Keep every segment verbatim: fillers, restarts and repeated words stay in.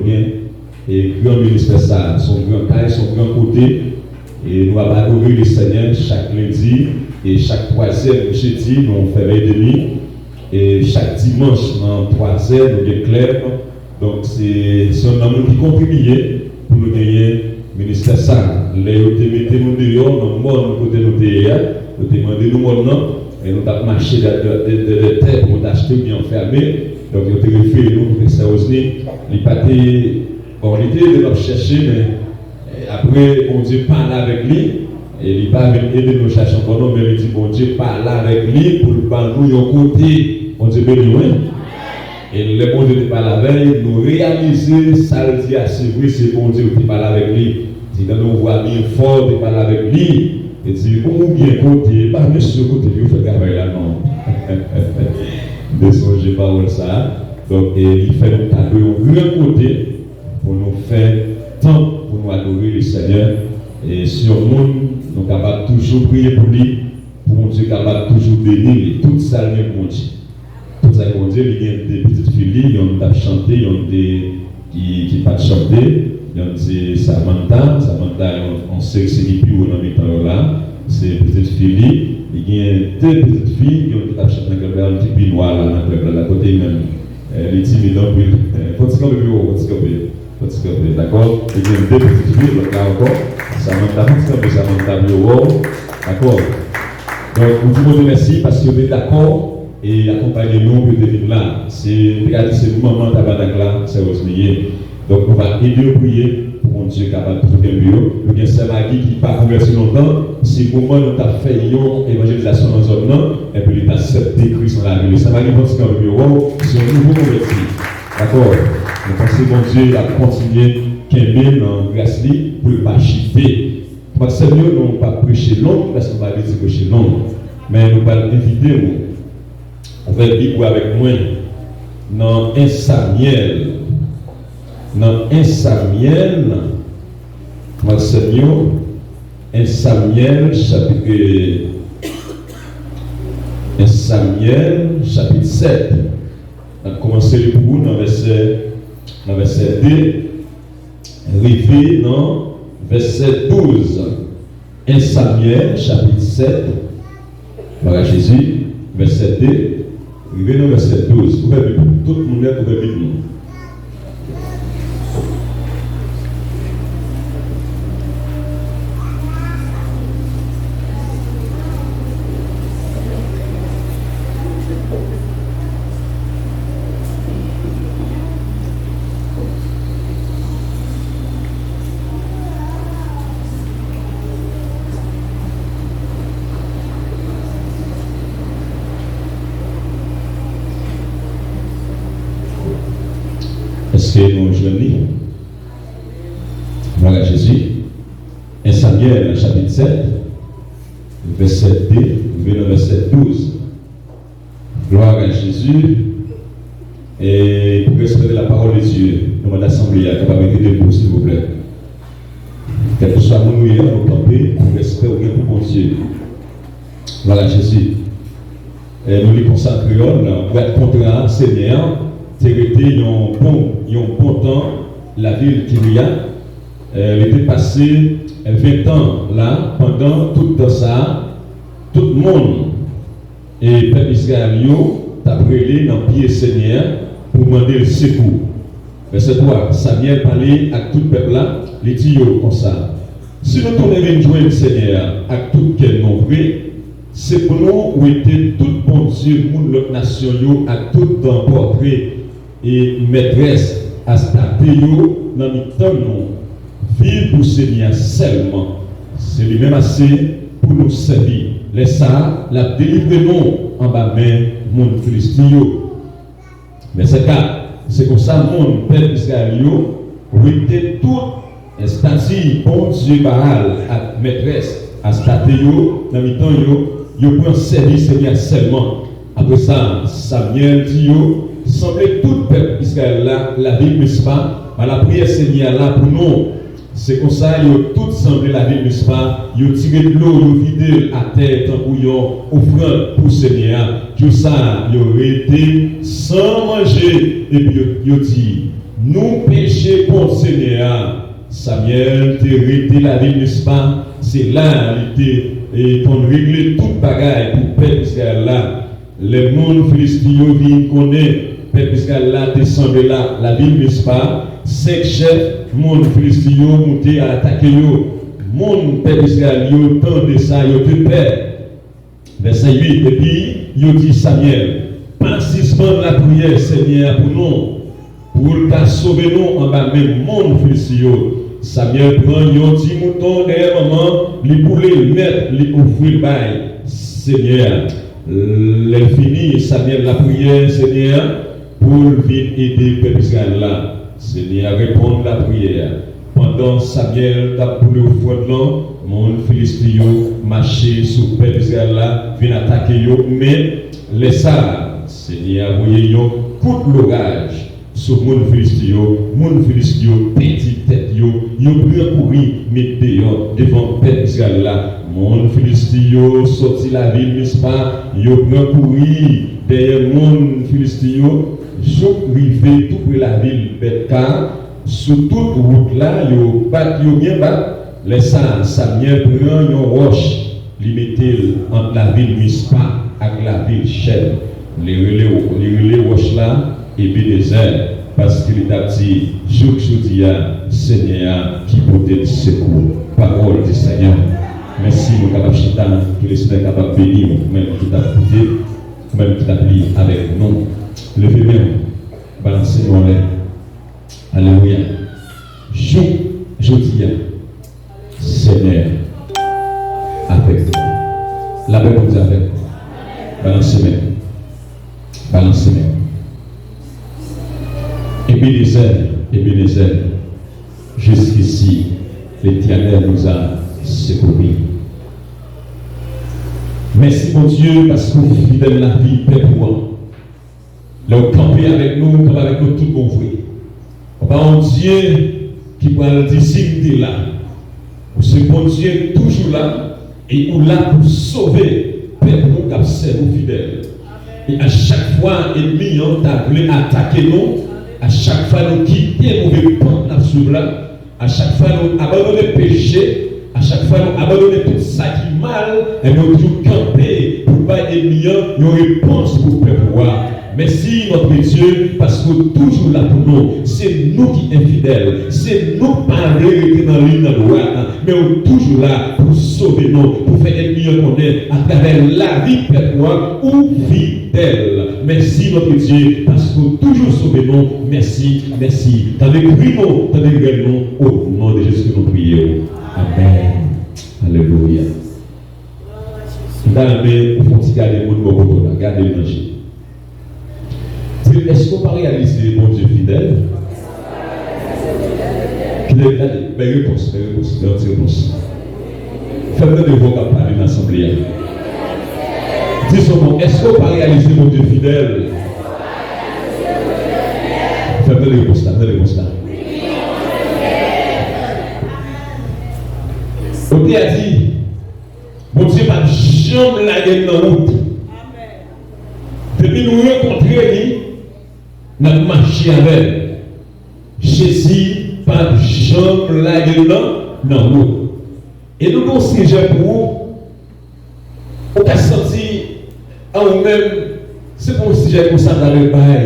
Byen, e gran ministè sa a, se yon gran kay, se yon gran kote. E nou ap adore Lesenyè chak lendi, e chak twazyèm jedi, nou fèmen edemi. E chak dimanch, nan twazè, nou gen klèb. Donk, se, se yon nan moun ki kontribiye pou nou genyen ministè sa a. Lè yo te mete nou deyò nan mòn kote nou te ye a, yo te mande nou mòn nan, e nou t ap mache dèyè dèyè tè pou nou t achte byen fèmen. Donk, yo te refere nou kote sè Rosny. Li pa te, bon, li te ede n ap chèche, men, e, apre Bondye pale avèk li, e li pa vin ede nou chèche ankò non, men li di Bondye pale avèk li pou l ban nou yon kote. Bondye beni w, wi. E lè Bondye te pale avè l, nou reyalize sa l di a, se vre, se Bondye ki te pale avèk li. Di nan yon vwa byen fò, te pale avèk li. E di, ou byen kote, pa mesye kote pou yo fè travay la, non. M te sonje pawòl sa a. Donk, e li fè nou kado yon gran kote pou nou fè tanp, pou nou adore Lesenyè. E si yon moun, nou kapab toujou priye pou li, pou Bondye kapab toujou beni li. Tout sa l gen pou Bondye. Tout sa l gen pou Bondye, li gen de pitit fi li, yonn t ap chante, yonn te, ki, ki pa t chante, yonn se Samantha, Samantha yon, yon seksi ki pi wo nan mitan yo la, se pitit fi li, li gen de pitit fi, yonn ki t ap chante nan klèb la, yonn ki pi nwa la nan klèb la, la kote menm. Eh, li timid anpil. Eh, fò ti kanpe pi wo, fò ti kanpe. Fò ti kanpe, dakò? Li gen de pitit fi, lòt la ankò. Samantha, fò ti kanpe, Samantha pi wo, dakò? Donk, nou di Bondye mèsi paske yo te dakò e akonpaye nou pou yo te vin la. Se, m te ka di se manman Tabanak la, sè Rosny ye. Donk, nou va ede yo priye pou Bondye kapab toujou kenbe yo. Nou gen sè Maggie ki pa konvèti lontan. Se moman nou t ap fè yon evanjelizasyon nan zòn nan, epi li t aksepte Kris nan lavi li. Sè Maggie, fò ti kanpe pi wo, se yon nouvo konvèti. Dakò? Nou panse Bondye ap kontinye kenbe l nan gras li pou l pa chite. Frè ak sè m yo, nou p ap preche long, paske nou pa vle di preche long. Men nou pral envite w ouvè Bib ou avèk mwen nan en Samyèl. Nan en Samyèl, frè ak sè m yo, en Samyèl, chapit, en Samyèl, chapit sèt. N ap kòmanse li pou ou nan vèsè, nan vèsè de, rive nan vèsè douz. En Samyèl, chapit sèt, glwa a Jezi, vèsè de, rive nan vèsè douz. Ouvè Bib, tout moun nèt, ouvè Bib nou. Èske nou jwenn li? Glwa a Jezi. En Samyèl, chapit sèt, vèsè de, rive nan vèsè douz. Glwa a Jezi. E pou respè de la parole de Dieu, nou mande asanble a kapab rete debou, silvouplè. Kèlkeswa moun ou ye a, nou kanpe pou respè ou gen pou Bondye. Glwa a Jezi. E nou li konsa an kreyòl, bwat kontra a, Senyè a te rete yon bon, yon bon tan lavil Kiryat. E, li te pase ven tan la, pandan tout tan sa a, tout moun e pèp Izrayèl yo t ap rele nan pye Senyè a pou mande l sekou. Vèsè twa, Samyèl pale ak tout pèp la, li di yo konsa, si nou tounen vin jwenn Senyè a ak tout kè nou vre, se pou nou wete tout bondye moun lòt nasyon yo ak tout pòtre e mètrès Astate yo nan mitan nou. Viv pou Senyè a sèlman. Se li menm ase pou nou sèvi. Lè sa a, l ap delivre nou anba men moun Filisti yo. Vèsè kat, se konsa moun pèp Izrayèl yo wete tout estati bondye Baal ak mètrès Astate yo nan mitan yo, yo pran sèvi Senyè a sèlman. Apre sa, Samyèl di yo, sanble tout pèp Izrayèl la, lavil Mispa, ba lapriyè Senyè a la pou nou. Se konsa, yo tout sanble lavil Mispa, yo tire dlo, yo vide l atè tankou yon ofrann pou Senyè a. Jou sa a, yo rete san manje, epi yo, yo di, Nou peche kont Senyè a. Samyèl te rete lavil Mispa, se la li te e, konn regle tout bagay pou pèp Izrayèl la. Lè moun Filisti yo vin konnen pèp Izrayèl la te sanble la, lavil Mispa, senk chèf moun Filisti yo moute al atake yo. Moun pèp Izrayèl yo tande sa, yo te pè. Vèsè uit, epi yo di Samyèl, pa sispann lapriyè Senyè a pou nou, pou l ka sove nou anba men moun Filisti yo. Samyèl pran yon ti mouton dèyè manman li, boule l nèt, li ofri l bay Senyè a. Lè l fini, Samyèl lapriyè Senyè a pou l vin ede pèp Izrayèl la. Senyè a reponn lapriyè a. Pandan Samyèl t ap boule ofrann lan, moun Filisti yo mache sou pèp Izrayèl la, vin atake yo, men lè sa a, Senyè a voye yon kout loraj sou moun Filisti yo. Moun Filisti yo pèdi tèt yo, yo pran kouri met deyò devan pèp Izrayèl la. Moun Filisti yo sòti lavil Mispa, yo pran kouri dèyè moun Filisti yo, jouk rive toupre lavil Bètka. Sou tout wout la, yo bat yo byen bat. Lè sa a, Samyèl pran yon wòch, li mete l ant lavil Mispa ak lavil Chèn. Li rele, li rele wòch la Ebenezè, paske li t ap di, jouk jodi a, Senyè a ki pote n sekou. Pawòl di Senyè. Mèsi, nou kapab chita, ke Lesenyè kapab beni w, ou menm ki t ap koute, ou menm ki t ap li avèk nou. Leve men w, balanse nou anlè. Alelouya. Jouk jodi a, Senyè avèk nou. Lapè Bondye avèk nou. Balanse men. Balanse men. Ebenezè, Ebenezè, jusqu'ici, l'Éternel nous a secourus. Mèsi, Bondye, paske w fidèl lavi pèp ou an. Lè w kanpe avèk nou, w kanpe avèk nou tout bon vre. Ou pa yon Dye ki pral di, "Si m te la." Ou se Bondye toujou la, e ou la pou sove pèp ou k ap sèvi w fidèl. E a chak fwa ènmi an ta vle atake nou, a chak fwa nou kite move pant n ap swiv la, a chak fwa nou abandone peche, a chak fwa nou abandone tout sa ki mal, ebyen, ou toujou kanpe pou bay ènmi an yon repons pou pèp ou a. Mèsi, notre Dieu, paske ou toujou la pou nou. Se nou ki enfidèl, se nou k pa vle rete nan liy nan dwat, men ou toujou la pou sove nou, pou fè ènmi an konnen atravè lavi pèp ou a, ou fidèl. Mèsi, notre Dieu, paske ou toujou sove nou. Mèsi, mèsi. Tande kri nou, tande rèl nou, o non de Jezi ke nou priye w. Amèn. Alelouya. M ta renmen ou fè yon ti gade moun bò kote w la, gade l nan je. Di l, èske w pa reyalize Bondye fidèl? Kite l gade, bay repons, bay repons, bay yon ti repons. Fè m tande vwa w k ap pale nan asanble a. Di sou mwen, èske w pa reyalize Bondye fidèl? Fè m tande repons la, tande repons la. Otè a di, Bondye p ap janm lage n nan wout. Depi nou rankontre li, n ap mache avè l. Jezi p ap janm lage n nan, nan wout. E nou gen yon sijè pou ou. Ou ka santi, a ou menm, se pa yon sijè konsa m ta dwe bay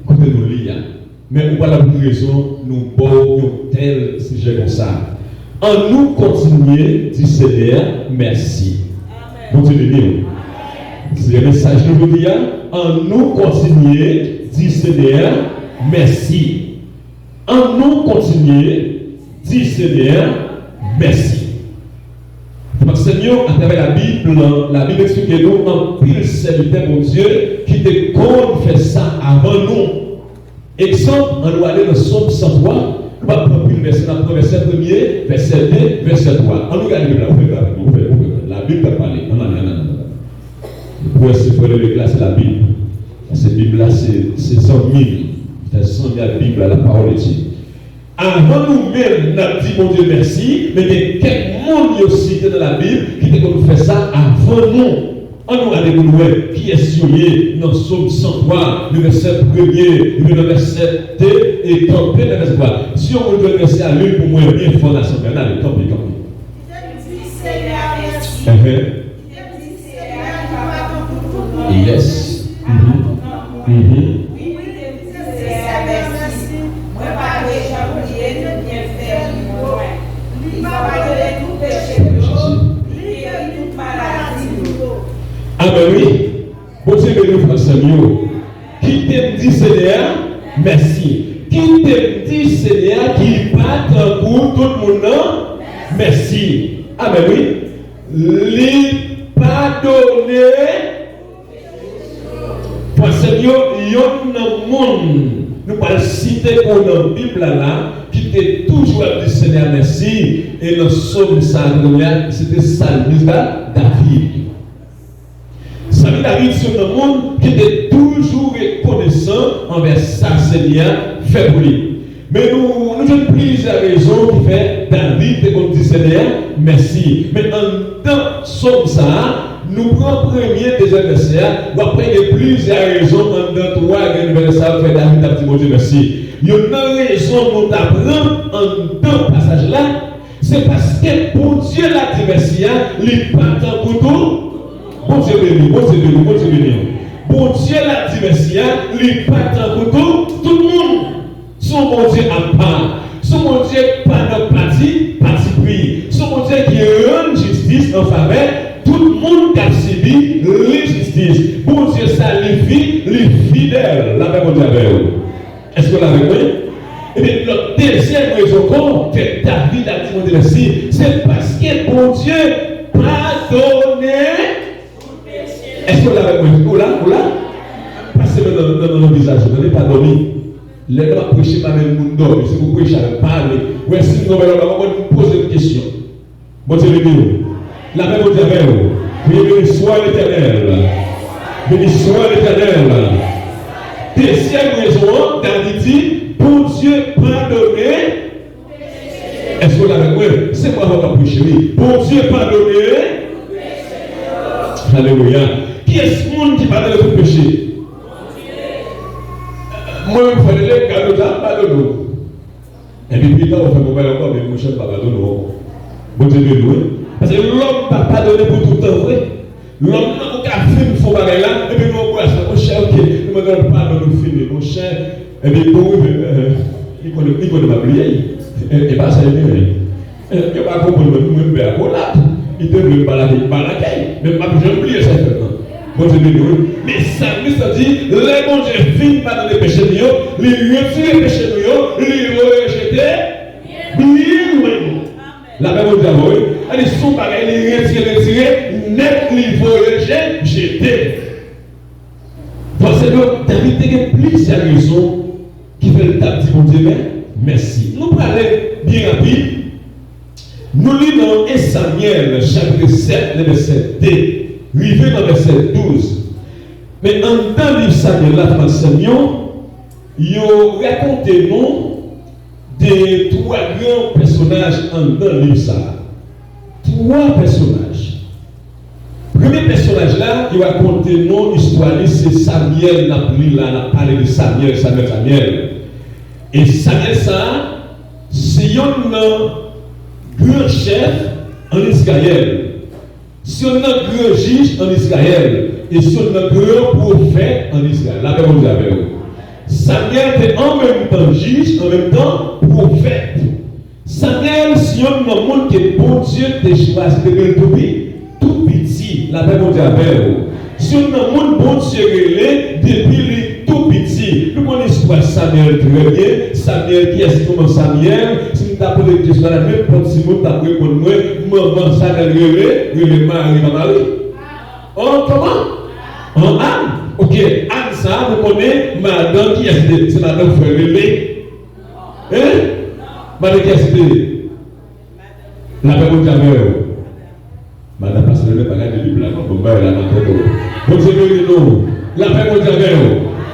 kote nou li a. Men ou pa la pou tout rezon, nou ba w yon tèl sijè konsa. Annou kontinye di Senyè a mèsi. Bondye beni w. Se mesaj nou jodi a. Annou kontinye di Senyè a mèsi. Annou kontinye di Senyè a mèsi. Frè ak sè m yo, atravè Labib, Labib eksplike nou anpil sèvitè Bondye ki te konn fè sa avan nou. Egzanp, ann nou ale nan Sòm san twa, nou p ap pran anpil vèsè, n ap pran vèsè premye, vèsè de, vèsè twa. Ann nou gade Bib la, ouvè Bib la avèk mwen, ouvè, ouvè. Labib k ap pale. Ann ale, ann ale, ann ale. Pou wè si frè Lelek la, se Labib. Paske Bib la, se, se zanmi li. Fè zanmi ak Bib la, la parole de Dieu. Avan nou menm n ap di Bondye mèsi, men gen kèk moun yo site nan Labib ki te konn fè sa avan nou. Ann nou gade pou n wè kiyès yo ye nan Sòm san twa, nan vèsè premye, rive nan vèsè de, e kanpe nan vèsè twa. Si yon moun jwenn vèsè a, li l pou mwen byen fò nan asanble a. Ann ale, kanpe, kanpe. Kite m di Senyè a mèsi. Enhen. Kite m di Senyè a li pa pardon pou tout moun. Yes. Mhm. Mhm. Wi, kite m di Senyè a mèsi. Mwen pa dwe janm bliye tout byenfè li pou mwen. Li padone tout peche m yo, li geri tout maladi m yo. Amèn, wi. Bondye beni w, frè sè m yo. Kite m di Senyè a mèsi. Kite m di Senyè a ki pa tankou tout moun nan mèsi. Amèn, wi. Li padone, frè sè m yo, yonn nan moun nou pral site pou nan Bib la la, ki te toujou ap di Senyè a mèsi, e nan sòm sa a, se te salmis la, David. Sa vle di David se yon moun ki te toujou rekonesan anvè sa Senyè a fè pou li. Men nou, nou jwenn plizyè rezon ki fè David te konn di Senyè a mèsi. Men anndan sòm sa a, nou pran premye, dezyèm vèsè a, w ap wè gen plizyè rezon anndan twa grenn vèsè sa a fè David t ap di Bondye mèsi. Youn nan rezon nou ta pran anndan pasaj la, se paske Bondye l ap di mèsi a, li pa tankou tout. Bondye beni, Bondye beni, Bondye beni. Bondye l ap di mèsi a, li pa tankou tout, tout moun. Se yon Bondye apa. Se yon Bondye pa nan pati, pati pri. Se yon Bondye ki rann jistis an favè tout moun k ap sibi lenjistis. Bondye sa, li fi, li fidèl. Lapè Bondye avè w. Èske w la avèk mwen? Ebyen, lòt dezyèm rezon ankò fè David ap di Bondye mèsi, se paske Bondye padone. Èske w la avèk mwen? Ou la? Ou la? Pase men nan, nan, nan, nan vizaj ou, tande, pa dòmi. Lè n ap preche, pa menm moun dòmi, se pou preche avèk, pale. Ou wè, si m gon bagay, ou pa konprann, m poze m kesyon. Bondye beni w. Lapè Bondye avè w. Kriye, beni swa Letènèl. Beni swa Letènèl. Dezyèm rezon an, David di, Bondye padone. Èske w la avèk mwen? Se mwen avè w k ap preche, wi. Bondye padone. Alelouya. Kiyès moun ki padone tout peche? Mwen menm, fò rele, gade w ta padone w. Epi pita ou fè bon bagay ankò, men monchè, m pa padone w ankò. Bondye beni w, wi. Paske lòm pa padone pou tout tan vre. Lòm nan ou ka fin fè yon bagay la, epi nou anbrase, monchè, ok, nou mande w padone, nou fini, monchè. Epi bon, wi, men, eh, li konnen, li konnen m ap bliye. E, e pa sa, li bliye. Eh, yo pa konprann mwen, mwen m pè akolad. Li te vle m pa lakay, m pa lakay. Men m p ap janm bliye sa l fè m nan. Bondye beni w, wi. Men salmis la di, lè Bondye fin padone peche nou yo, li retire peche nou yo, li rejete byen lwen nou. Lapè Bondye avè w, wi. Sa di, se yon bagay li retire, retire nèt, li voye je-, jete. Paske David te gen plizyè rezon ki fè l t ap di Bondye mè-, mèsi. Nou prale byen rapid. Nou li nan en Samyèl, chapit sèt, nan vèsè de, rive nan vèsè douz. Men anndan liv Samyèl la, frè m ak sè m yo, yo rakonte nou de twa gran pèsonaj anndan liv sa a. Twa pèsonaj. Premye pèsonaj la, yo rakonte nou istwa li, se Samyèl n ap li la, n ap pale de Samyèl, Samyèl, Samyèl. E Samyèl sa a, se yonn nan gran chèf ann Izrayèl. Se yonn nan gran jij ann Izrayèl. E se yonn nan gran pwofèt ann Izrayèl. Lapè Bondye avè w. Samyèl te an menm tan jij, an menm tan pwofèt. Samyèl se yonn nan moun ke Bondye te chwazi depi l tou pi-, tou piti. Lapè Bondye avè w. Se yonn nan moun Bondye rele depi li tou piti. Nou konn istwa Samyèl trè byen. Samyèl, kiyès ki manman Samyèl? Si m ta poze kesyon la, nenpòt timoun t ap reponn mwen, manman Samyèl rele, rele Mari, pa Mari? An, kòman? An, Ann. Ok, Ann sa a, nou konnen madan kiyès li te? Se madan frè l rele. Hein? Madan kiyès li te? Lapè Bondye avè w. Madan pastè Leonel pa gade Bib la non, bon bagay la nan tèt ou. Bondye beni nou. Lapè Bondye avè w.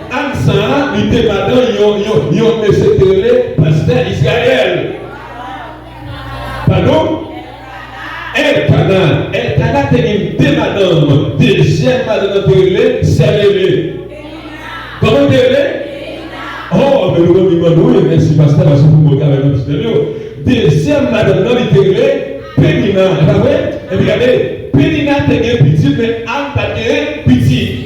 Ann sa a, li te madan yon, yon, yon mesye ki te rele pastè Izrayèl. Padon? Èl Elkana. Elkana te gen de madanm. Dezyèm madanm nan te rele Sèmele. Kòman te rele? Oh, men nou konn li mann wi. Mèsi, pastè, paske pou mwen travay nan pastè yo. Dezyèm madanm nan, li te rele Penina. E pa vre? Epi gade, Penina te gen pitit, men Ann pa t gen pitit.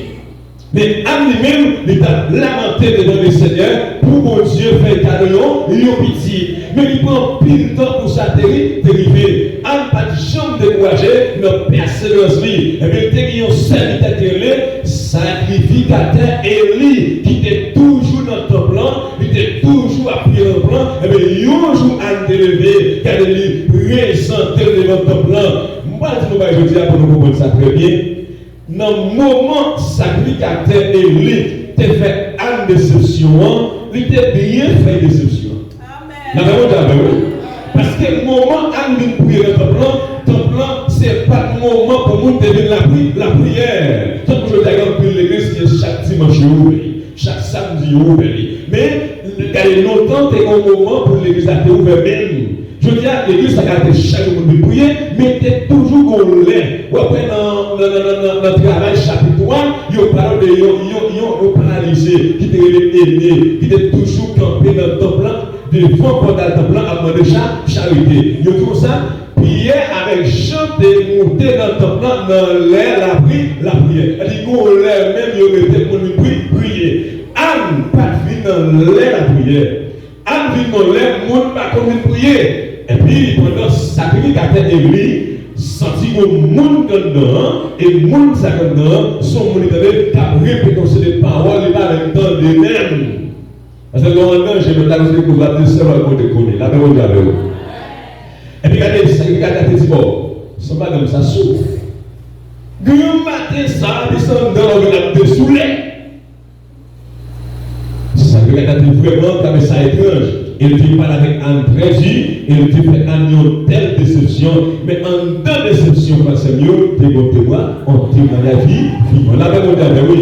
Men Ann li menm, li t ap lamante devan Lesenyè pou Bondye fè l kado yon, yon pitit. Men li pran anpil tan pou sa te ri-, te rive. Ann pa t janm dekouraje nan pèseverans li. Ebyen, te gen yon sèvitè ki rele sakrifikatè Eli, ki te toujou nan tanp lan, li te toujou ap priye nan tanp lan. Ebyen, yon jou Ann te leve, gade li prezante l devan tanp lan. M pral di nou bagay jodi a pou nou konprann sa trè byen. Nan moman sakrifikatè Eli te fè Ann desepsyon an, li te byen fè desepsyon an. N ap fè Bondye avè w, wi. Paske moman Ann vin priye nan tanp lan, tanp lan, se pa t moman pou moun te vin lapri-, lapriyè. Tankou jodi a, gen anpil legliz ki chak dimanch yo ouvè, chak samdi yo ouvè li. Men, gade, lontan, te gen yon moman pou legliz la te ouvè menm. Jodi a, legliz sa ka te chak jou moun vin priye, men te toujou gon lè. W ap wè nan, nan, nan, nan, nan, nan Travay chapit twa, yo pale de yon, yon, yon, yon paralize ki te rele Ene, ki te toujou kanpe nan tanp lan, devan pòtay tanp lan, ap mande cha-, charite. Yo di konsa, Pyè avèk Jan te moute nan tanp lan nan lè lapri-, lapriyè. Sa di gon lè menm yo mete moun vin pri-, priye. Ann pa t vin nan lè lapriyè. Ann vin nan lè moun pa konn vin priye. Epi, pandan sakrifikatè Eli santi yon moun k anndan an, e moun sa k anndan an, se yon moun li tande k ap repete yon seri de pawòl li pa menm tande menm. Paske lè w anndan, je mèt la, se koz w ap di sèlman Bondye konnen. Lapè Bondye avè w. Epi gade, sakrifikatè a te di, bon, se madanm sa souf. Granmaten sa, li sandan w vin ap desoule. Sakrifikatè a te vrèman twouve sa etranj. E l te pale avèk Ann trè di, e l te fè Ann yon tèl desepsyon. Men anndan desepsyon, frè sè m yo, te gon temwa-, yon temwayaj vi-, vivan. Lapè Bondye avè w, wi.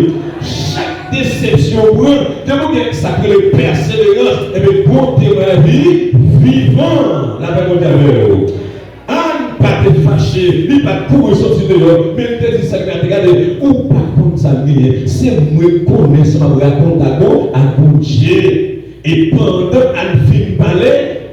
Chak desepsyon w pran, depi w gen sa k rele pèseverans, ebyen, gon temwayaj vi-, vivan. Lapè Bondye avè w. Ann pa te fache, li pa t kouri soti deyò, men li te di sa k te gade, ou pa konn sa m genyen, se mwen k konnen sa m ap rakonte ak Bon-, ak Bondye. E pandan Ann fin pale,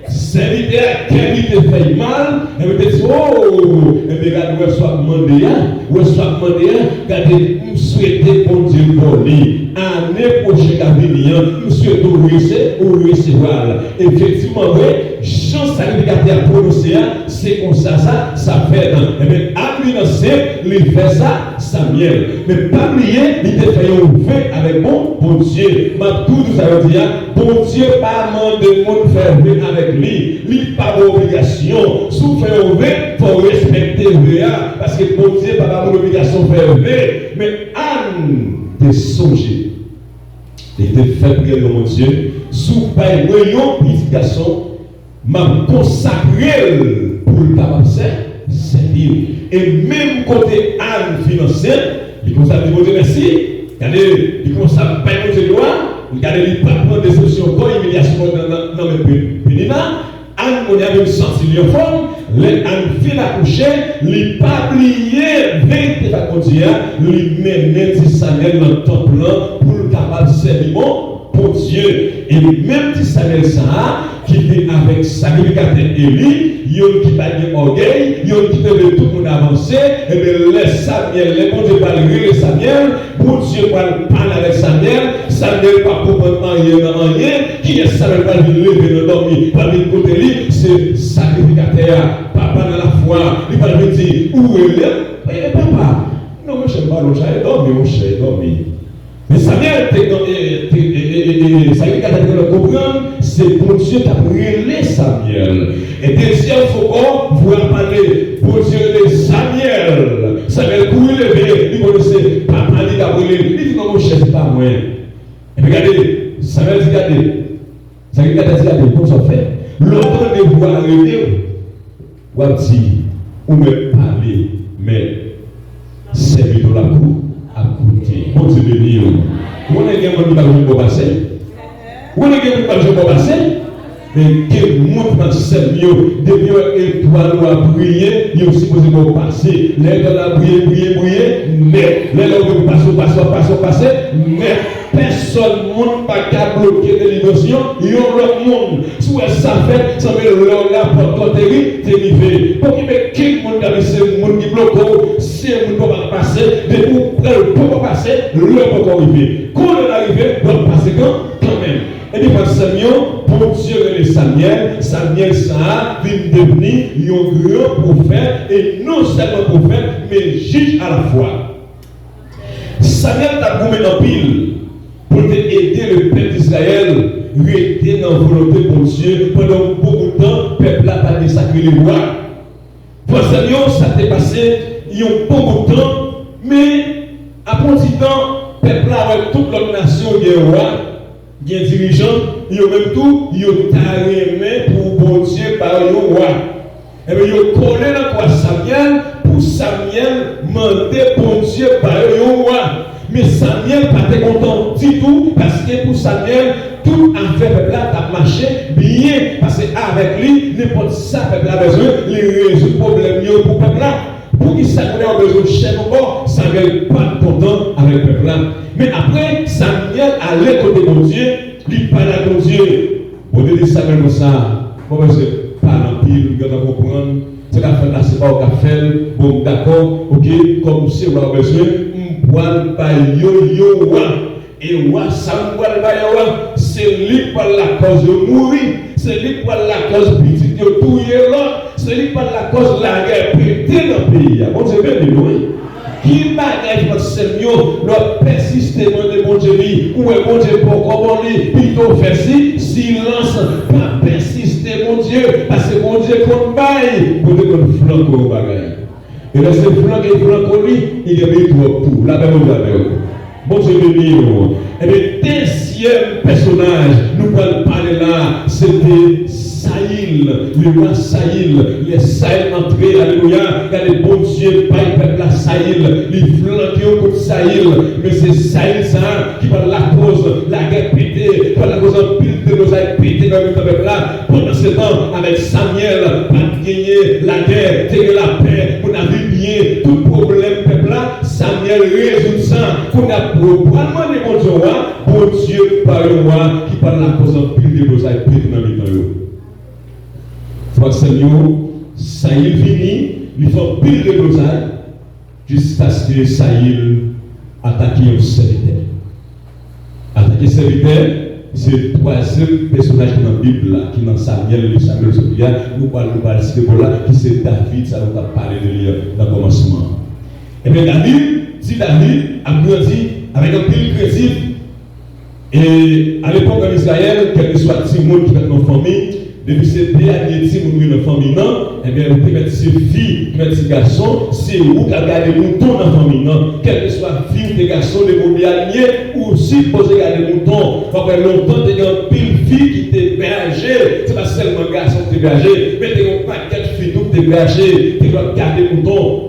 sèvitè a, kè li te fè l mal, e li te di, o, ebyen gade, wè sa w ap mande a, wè sa w ap mande a, gade, m swete Bondye ba w li. Ane pwochen k ap vini an, m swete w rese-, ou resevwa l. Efektivman, vre, jan sakrifikatè a pwononse a, se konsa sa, sa fèt. Ebyen, Ann vin ansent, li fè sa, Samyèl. Men pa bliye, li te fè yon ve avèk Bon-, Bondye. M ap tou di w sa jodi a, Bondye pa mande moun fè ve avèk li. Li pa ba w obligasyon. Si w fè yon ve, fò w respekte ve a. Paske Bondye pa ba moun obligasyon fè ve. Men Ann te sonje. Li te fè priyè nan Bondye, si w bay mwen yon pitit gason, m ap konsakre l pou l kapab sè-, sèvi w. E menm kote Ann fin ansent, li kòmanse ap di Bondye mèsi. Gade, li kòmanse ap bay Bondye glwa. Gade, li pa t pran desepsyon ankò, imilyasyon nan, nan, nan men Pe-, Penina. Ann kounye a vin santi li anfòm. Lè Ann fin akouche, li pa bliye ve li te fè ak Bondye a, li mennen ti Samyèl nan tanp lan pou l kapab sèvi Bon-, Bondye. E menm ti Samyèl sa a, ki te avèk sakrifikatè Eli, youn ki pa t gen ògèy, youn ki te vle tout moun avanse, ebyen, lè Samyèl, lè Bondye pral rele Samyèl, Bondye pral pale avèk Samyèl, Samyèl p ap konprann anyen nan anyen. Kiyès Samyèl pral vin leve nan dòmi, pral vin kote li? Se sakrifikatè a, papa nan lafwa. Li pral vin di, ou rele m? E, papa, non, monchè, m pa lòt sa, e dòmi, monchè, e dòmi. Men Samyèl te, e, te, e, e, e, e, sakrifikatè te konprann, se Bondye k ap rele Samyèl. E dezyèm fwa ankò, vwa a pale, Bondye rele Samyèl. Samyèl kouri leve, li konnen se papa li k ap rele l. Li di, non, monchè, se pa mwen. Epi gade, Samyèl di, gade. Sakrifikatè a di, gade, konsa w fè. Lè w tande vwa a rele w, w ap di, ou mèt pale, mèt. Sèvitè w la kou-, ap koute. Bondye beni w. Ou konnen gen moun ki pa janm bò pase? Ou konnen gen moun ki pa janm bò pase? Men gen moun, frè m, sè m yo, depi yo wè etwal Etwal ou a briye, yo sipoze ba w pase. Lè etwal la briye, briye, briye, nèt. Lè, lè ou gen pou pase, ou pase, w ap pase, w ap pase, nèt. Pèsòn moun pa ka bloke delivrans yon, yon lòt moun. Si w wè sa fèt, sanble lè w la pòt kò te ri, te rive. Pa okipe kenn moun k ap di se moun ki bloke w, se moun k ap pase, depi w pran l poko pase, lè w poko rive. Kou lè la rive, w ap pase kan, kanmenm. Ebyen, frè m, sè m yo, Bondye rele Samyèl, Samyèl sa a vin devni yon gran pwofèt, e non sèlman pwofèt, men jij alafwa. Samyèl t ap goumen anpil pou l te ede lepèp Izrayèl rete nan volonte Bondye pandan yon bon bout tan, pèp la pa t gen sa k rele wa. Frè m, sè m yo, sa te pase yon bon bout tan, men apre yon ti tan, pèp la wè tout lòt nasyon gen wa, gen dirijan, yo menm tou, yo ta renmen pou Bondye ba yo yon wa. Ebyen, yo kole nan kwa Samyèl pou Samyèl mande Bondye ba yo yon wa. Men Samyèl pa te kontan ditou, paske pou Samyèl, tout afè pèp la t ap mache byen, paske avèk li, nenpòt sa pèp la bezwen, li rezoud pwoblèm yo pou pèp la. Poukisa kounye a yo bezwen chèf ankò? Samyèl pa t kontan avèk pèp la. Men apre, Samyèl ale kote Bondye, li pale ak Bondye. Bondye di Samyèl konsa, mwen bezwen pale anpil, ou gentan konprann. Sa k ap fèt la, se pa ou k ap fè l. Bon, m dakò, oke, kòm se wa ou bezwen, m pral ba yo yon wa. E wa sa m pral ba yo a, se li k pral lakòz yo mouri, se li k pral lakòz pitit yo touye lòt, se li k pral lakòz lagè pete nan peyi a. Bondye beni nou, wi. Ki bagay, frè m, sè m yo, lè w ap pèsiste mande Bondye li, ou wè Bondye poko ban li, pito w fè si, silans, pa pèsiste Bondye, paske Bondye konn bay, Bondye konn flanke yon bagay. E lè se flanke, flanke li, li gen meri twòp tou. Lapè Bondye avè w. Bondye beni w. Ebyen, dezyèm pèsonaj nou pral pale la, se te Sayil, lewa Sayil. Lè Sayil antre, alelouya, gade Bondye bay pèp la Sayil. Li flanke yon kout Sayil, men se Sayil sa a ki pral lakòz lagè pete, pral lakòz anpil deblozay pete nan mitan pèp la. Pandansetan, avèk Samyèl, pa t genyen lagè, te gen lapè, moun ap viv byen, tout pwoblèm pèp la, Samyèl rezoud sa. Kounye a, pou pral mande Bondye yon wa, Bondye ba yo yon wa ki pral lakòz anpil deblozay pete nan mitan yo. Frè m ak sè m yo, Sayil vini, li fè anpil deblozay, jiskaske Sayil atake yon sèvitè. Atake sèvitè, se twazyèm pèsonaj ki nan Bib la, ki nan Samyèl, liv Samyèl sot li a, nou pral, nou pral site bò la, ki se David, sa nou t ap pale de li nan kòmansman an. Ebyen, David, ti David ap grandi avèk anpil krentif. E alepòk, ann Izrayèl, kèlkeswa timoun ki fèt nan fanmi, depi se dènye timoun wi nan fanmi nan, ebyen, ou te mèt se fi, ou te mèt se gason, se ou k ap gade mouton nan fanmi nan. Kèlkeswa fi ou te gason, depi ou dènye, ou sipoze gade mouton. W ap wè lontan, te gen anpil fi ki te bèje. Se pa sèlman gason ki te bèje, men te gen yon pakèt fi tou ki te bèje, ki t ap gade mouton.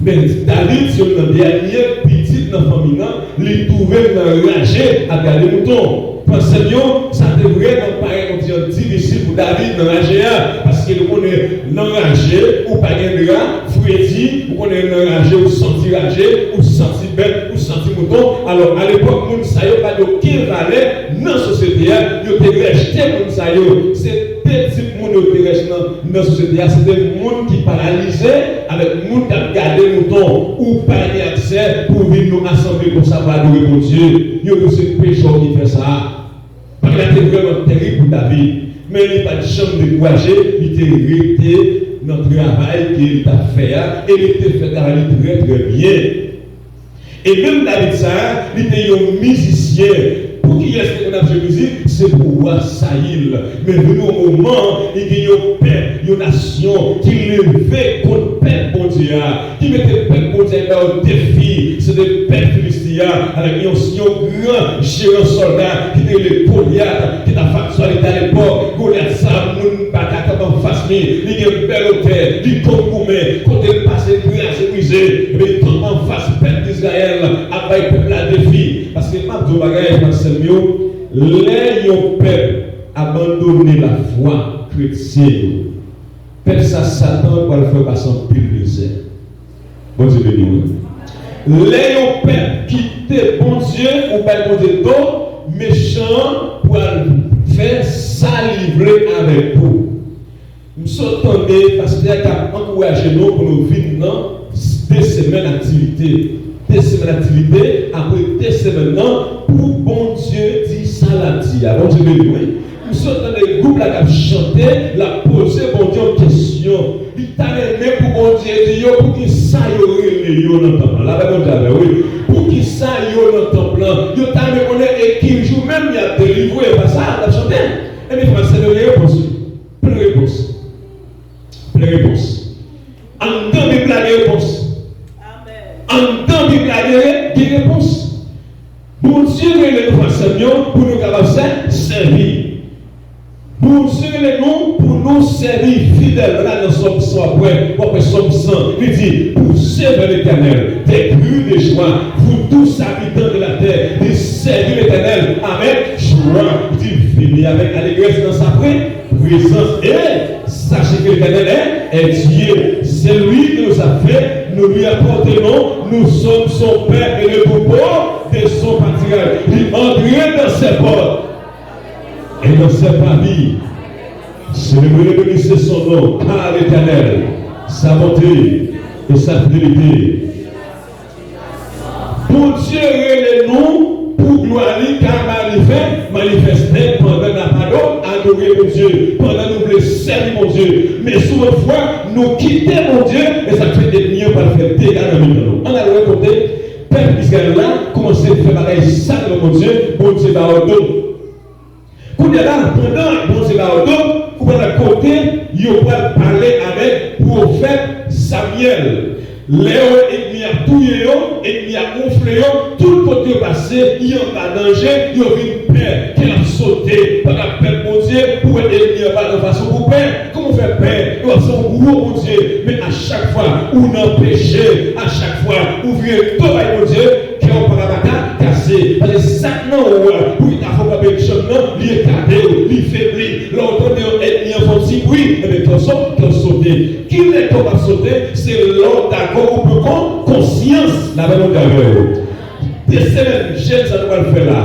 Men David, se youn nan dènye pitit nan fanmi nan, li twouve l nan raje ap gade mouton. Frè m ak sè m yo, sa te vrèman parèt yon ti jan difisil pou David nan raje a, paske nou konnen nan raje, ou pa gen dra, fredi, ou konnen nan raje, ou santi raje, ou santi bèt, ou santi mouton. Alò, alepòk, moun sa yo pa t gen okenn valè nan sosyete a, yo te rejte moun sa yo. Se de tip moun yo te rejte nan nan sosyete a, se te moun ki paralize avèk moun k ap gade mouton. Ou pa gen aksè pou w vin nan asanble konsa pou adore Bondye. Yo di w se pechè w ki fè sa a. Bagay la te vrèman tèrib pou David. Men li pa t janm dekouraje, li te rete nan travay ke li t ap fè a, e li te fè travay li trè, trè byen. E menm David sa a, li te yon mizisyen. Pou kiyès li te konn ap jwe mizik? Se pou wa Sayil. Men vin yon moman, li gen yon pèp, yon nasyon ki leve kont pèp Bondye a, ki mete pèp Bondye a ba yo defi. Se te pèp Filisti a, avèk yon, yon gran jeran sòlda ki te rele Golyat, ki t ap fè aktyalite alepòk. Golyat sa a, moun pa ka kanpe anfas li. Li gen bèl otè, li konn goumen, kote l pase, kraze, brize. Ebyen, li kanpe anfas pèp Izrayèl, ap bay pèp la defi. Paske m ap di w bagay, frè m ak sè m yo, lè yon pèp abandone lafwa kretyen yo, Pèp sa, Satan pral fè pase anpil mizè. Bondye beni w wi. Lè yon pèp kite Bondye, ou bay Bondye do, mechan an pral fè sa li vle avèk ou. M sot tande pastè a k ap ankouraje nou pou nou vin nan de semèn aktivite. De semèn aktivite, apre de semèn nan, pou Bondye di sa l ap di a. Bondye beni w wi. M sot tande gwoup la k ap chante, l ap poze Bondye yon kesyon. Li ta renmen pou Bondye di yo poukisa yo rele yo nan tanp lan. Lapè Bondye avè w wi. Poukisa yo nan tanp lan? Yo ta renmen konnen e ki jou menm y ap delivre. E pa sa l ap chante. Ebyen, frè, se yon repons wi. Plen repons. Plen repons. Anndan Bib la gen repons. Anndan Bib la gen re- gen repons. Bondye rele nou, frè m yo, pou nou kapab sè- sèvi. Bondye rele nou pou nou sèvi fidèlman. Nan Sòm san, w ap wè, w ap wè Sòm san, li di, poussez vers l'Éternel des cris de joie, vous tous habitants de la terre, et servez l'Éternel avec joie. Li di, venez avec allégresse dans sa pré- présence et sachez que l'Éternel est, est Dieu. C'est lui qui nous a fait, nous lui appartenons, nous sommes son peuple et le troupeau de son pâturage. Li antre dans ses portes et dans ses parvis. Célébrez et bénissez son nom, car l'Éternel, sa bonté et sa fidélité. Bondye rele nou pou glwa li ka manifè- manifeste pandan n ap ado- adore Bondye, pandan nou vle sèvi Bondye. Men si yon fwa nou kite Bondye, e sa k fè ènmi an pral fè dega nan mitan nou. Ann al wè kote pèp Izrayèl la kòmanse fè bagay sal nan Bondye, Bondye ba yo do. Kounye a la, pandan Bondye ba yo do, ou pral wè kote yo pral pale avèk pwofèt Samyèl. Lè yo wè ènmi ap touye yo, ènmi ap wonfle yo, tout kote yo pase, y anba danje, yo vin pè, kè ap sote, pa ka pèp Bondye, pou wè ènmi an pa nan fason pou pè. Kòman w fè pè? Yo ap se yon gwo Bondye, men a chak fwa ou nan peche, a chak fwa ou vire do bay Bondye, kè w pa ka pa ka kase. Paske sa k nan ou a, pou li ta fè w kanpe djanm nan, li ekate w, li febli. Lè w tande yon ènmi an fè yon ti bri, ebyen, kè w so- kè w sote. Kilè kè w p ap sote? Se lè w dakò ou pran kon- konsyans. Lapè Bondye avè w. De semèn jèn sa nou pral fè la.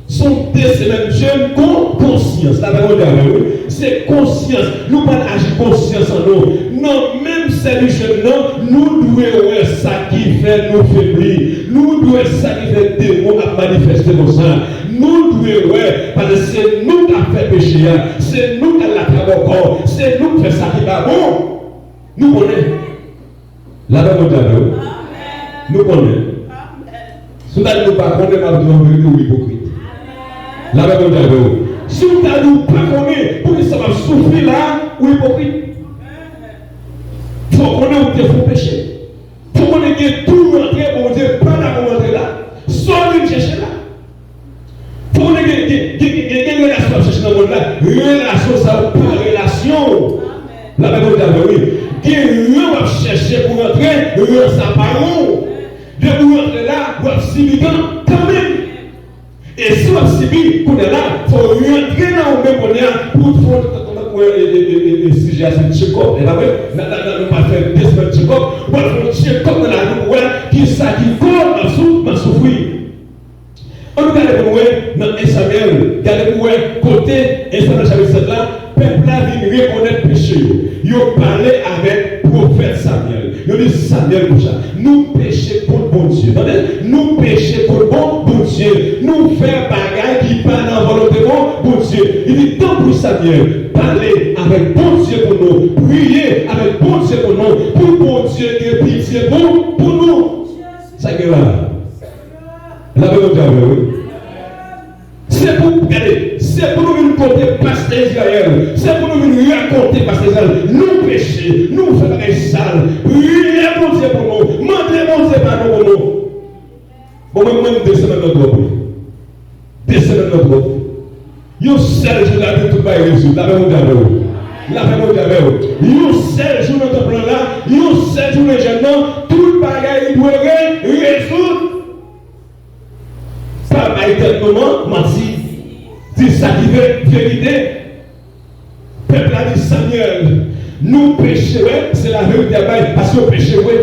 Se yon de semèn jèn kon- konsyans. Lapè Bondye avè w wi. Se konsyans. Nou pral aji konsyans an nou. Nan menm sèvis jèn nan, nou dwe wè sa ki fè nou febli. Nou dwe wè sa ki fè demon ap manifeste konsa. Nou dwe wè, paske se nou k ap fè peche a. Se nou k al lakabòkò. Se nou k fè sa ki pa bon. Nou konnen. Lapè Bondye avè w. Nou konnen. Si w ta di nou pa konnen, m ap di w an verite, ou ipokrit. Lapè Bondye avè w. Si w ta di w pa konnen poukisa w ap soufri la, ou ipokrit. Fò w konnen ou te fè yon peche. Fò w konnen gen tou rantre Bondye pa dakò rantre la. Sa w vin chèche la? Pou nou gen, gen, gen, gen, gen relasyon w ap chèche nan mond la, relasyon sa yo pa relasyon w. Lapè Bondye avè w wi. Gen ran w ap chèche pou rantre, ran sa pa ran w. Depi w rantre la, w ap sibi kan- kanmenm. E si w ap sibi, kounye a la, fò w rantre nan ou menm kounye a, pou w fè w, e, e, e, e, e, sijè a se tchekòp, e pa vre? Nan, nan, nan, nou pa fè de semèn tchekòp, w ap fè yon tchekòp nan lavi w pou wè kisa ki koz m ap sou- m ap soufri. Ann nou gade pou nou wè nan en Samyèl, gade pou wè kote en Samyèl chapit sèt la, pèp la vin rekonèt peche yo. Yo pale avèk pwofèt Samyèl. Yo di Samyèl konsa, nou peche kont Bondye. Tande, nou peche kont bon Bondye. Nou fè bagay ki pa nan volonte bon Bondye. Li di, tanpri Samyèl, pale avèk Bondye pou nou. Priye avèk Bondye pou nou. Pou Bondye gen pitye pou, pou nou. Sa gen la? Lapè Bondye avè w wi. Se pou, gade, se pou nou vin kote pastè Izrayèl. Se pou nou vin rakonte pastè Izrayèl. Nou peche, nou fè bagay sal. Priye Bondye pou nou. Mande Bondye padon pou nou. Bon, mwen, mwen, de semèn nan twòp wi. De semèn nan twòp. Yon sèl jou la, tout bagay rezoud. Lapè Bondye avè w. Lapè Bondye avè w. Yon sèl jou nan tanp lan la, yon sèl jou nan jèn nan, tout bagay dwe re- rezoud. Pa bay tèt nou man- manti. Di sa ki ve- verite. Pèp la di Samyèl, Nou peche, wè, se laverite y ap bay, paske yo peche vre.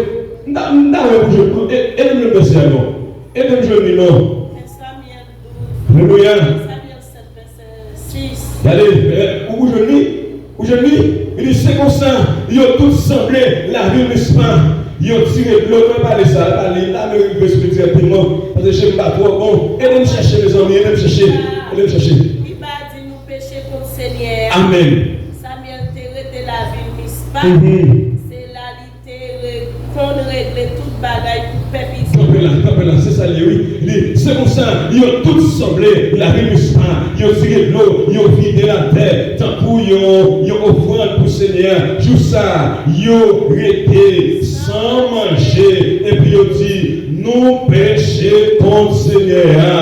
M ta, m ta wè pou jwenn, e, ede m jwenn vèsè a non. Ede m jwenn li non. Alelouya. Gade, eh, ou, ou jwenn li? Ou jwenn li? Li di, se konsa, yo tout sanble lavil Mispa. Yo tire dlo, mwen pale sa, pale, la, men rive sou li dirèkteman. Paske je m pa twò bon. Ede m chèche, mezanmi, ede m chèche. Ede m chèche. Li pa di nou peche kont Senyè a. Amèn. Samyèl te rete lavil Mispa. Mhm. Se la li te re-, konn regle tout bagay pou pèp Izrayèl. Kanpe la, kanpe la, se sa l ye, wi. Li, se konsa, yo tout sanble lavil Mispa, yo tire dlo, yo vide latè, tankou yon, yon ofrann pou Senyè a. Jou sa, yo rete san manje, epi yo di, nou peche kont Senyè a.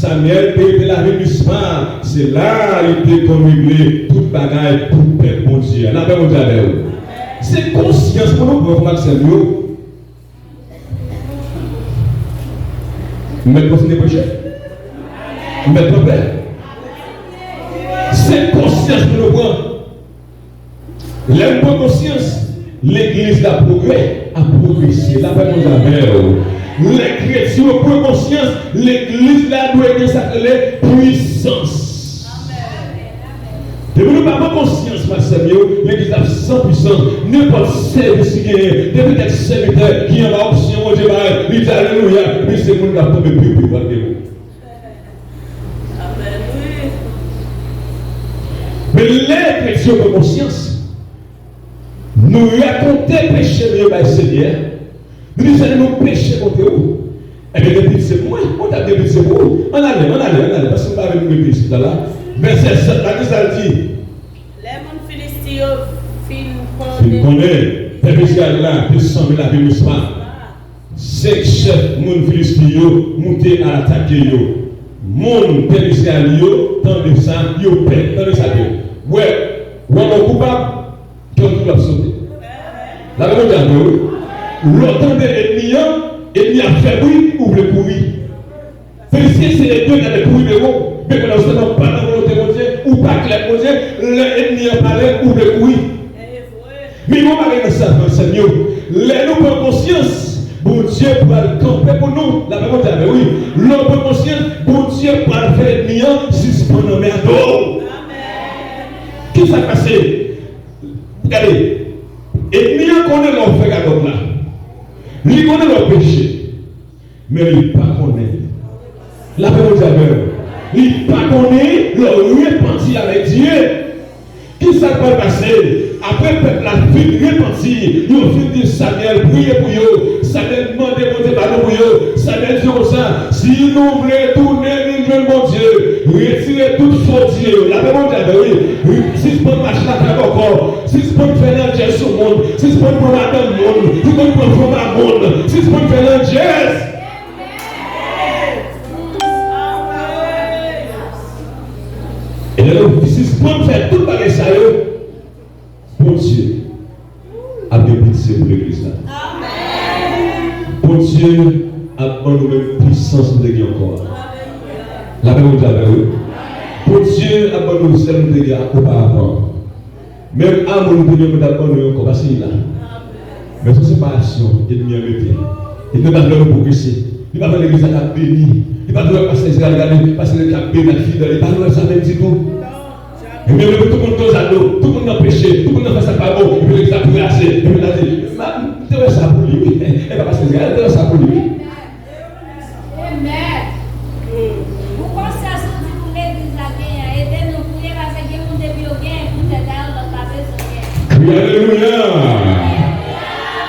Samyèl te rete lavil Mispa, se la li te konn regle tout bagay pou pèp Bondye a. Lapè Bondye avè w. Se konsyans pou nou pran, frè m ak sè m yo. M mèt kontinye preche? M mèt kanpe? Se konsyans pou nou pran. Lè n pran konsyans, legliz la pwogrè, ap pwogrese. Lapè Bondye avè w. Lè kretyen yo pran konsyans, legliz la dwe gen sa k rele pwisans. Depi nou pa pran konsyans, frè m ak sè m yo, legliz la ap san pwisans. Nenpòt sèvis ki genyen, depi kèk sèvitè ki anba onksyon Bondye bay, li di alelouya, epi se moun k ap tonbe pi pi pral gen. Amèn, wi. Men lè kretyen yo pran konsyans, nou rakonte peche nou yo bay Senyè a. Nou di, Senyè, nou peche kont ou. Ebyen, gen pitye pou mwen. Mwen t ap gen pitye pou ou. Ann ale, ann ale, ann ale, paske m pa vle nou rete isit la, la. Vèsè sèt la, ki sa l di? Lè moun Filisti yo fin konnen. Fin konnen, pèp Izrayèl la te sanble lavil Mispa. Senk chèf moun Filisti yo moute al atake yo. Moun pèp Izrayèl yo tande sa, yo pè. Tande sa byen. Wè, wè moun koupab, kè w toujou ap sote. Lapè Bondye avè w, wi. Lè w tande ènmi an, ènmi an ap fè bri, ou vle kouri. Filisti se de gade kouri devan w, men kounye a w sèlman pa nan volonte Bondye, ou pa klè ak Bondye, lè ènmi an pale, ou vle kouri. Men yon bagay nan sa, frè m ak sè m yo, lè nou pran konsyans, Bondye pral kanpe pou nou. Lapè Bondye avè w, wi. Lè w pran konsyans, Bondye pral fè ènmi an sispann anmède w. Ki sa k pase? Gade, ènmi an konnen lè w fè gagòt la. Li konnen lè w peche. Men li pa konnen. Lapè Bondye avè w. Li pa konnen lè w repanti avèk Dye. Ki sa k pral pase? Apre pèp la fin repanti, yo fin di Samyèl priye pou yo. Samyèl mande Bondye padon pou yo. Samyèl di yo konsa, si nou vle tounen vin jwenn Bondye, retire tout fo dye yo. Lapè Bondye avè w, wi. Sispann mache lakay bòkò. Sispann fè landjèz sou moun. Sispann pran madanm moun. Sispann pran fanm a moun. Sispann fè landjèz. E lè nou sispann fè tout bagay sa yo, Bondye ap gen pitye pou legliz la. Bondye ap ban nou menm pwisans nou te gen ankò a. Lapè Bondye avè w, wi. Bondye ap ban nou sèl nou te gen oparavan. Menm amoun nou te gen pou n t ap ban nou ankò, paske li la. Men se yon separasyon ènmi an mete. Li pa vle nou pwogrese. Li pa vle legliz la k ap beni. Li pa vle wè pastè Israël gade, pastè k ap beni ak fidèl. Li pa vle wè sa menm ditou. Ebyen, men tout moun konn sa dlo, tout moun nan peche, tout moun nan fè sa k pa bon, epi legliz la kraze, epi l a di, "M te wè sa pou li, wi." E pa pastè Israël, m te wè sa pou li, wi. Amen. Pou konsyans nou di pou legliz la genyen, ede nou priye, paske gen moun depi yo genyen pou tèt a yo, lòt pa bezwen genyen. Kri alelouya!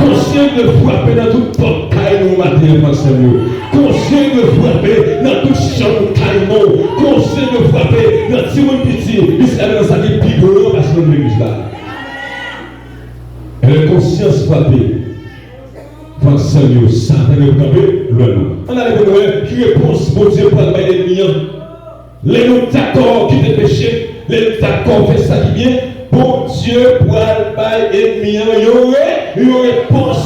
Konsyans dwe frape nan tout pòt kay nou maten an, frè m ak sè m yo. Konsyans dwe frape nan tout chanm kay nou. Konsyans dwe frape nan timoun piti, jiska nan sa ki pi gran pase nan legliz la. Lè konsyans frape, frè m ak sè m yo, Satan gen pou kanpe lwen nou. Ann ale pou nou wè ki repons Bondye pral bay ènmi an. Lè nou dakò kite peche, lè nou dakò fè sa ki byen, Bondye pral bay ènmi an yon re-, yon repons.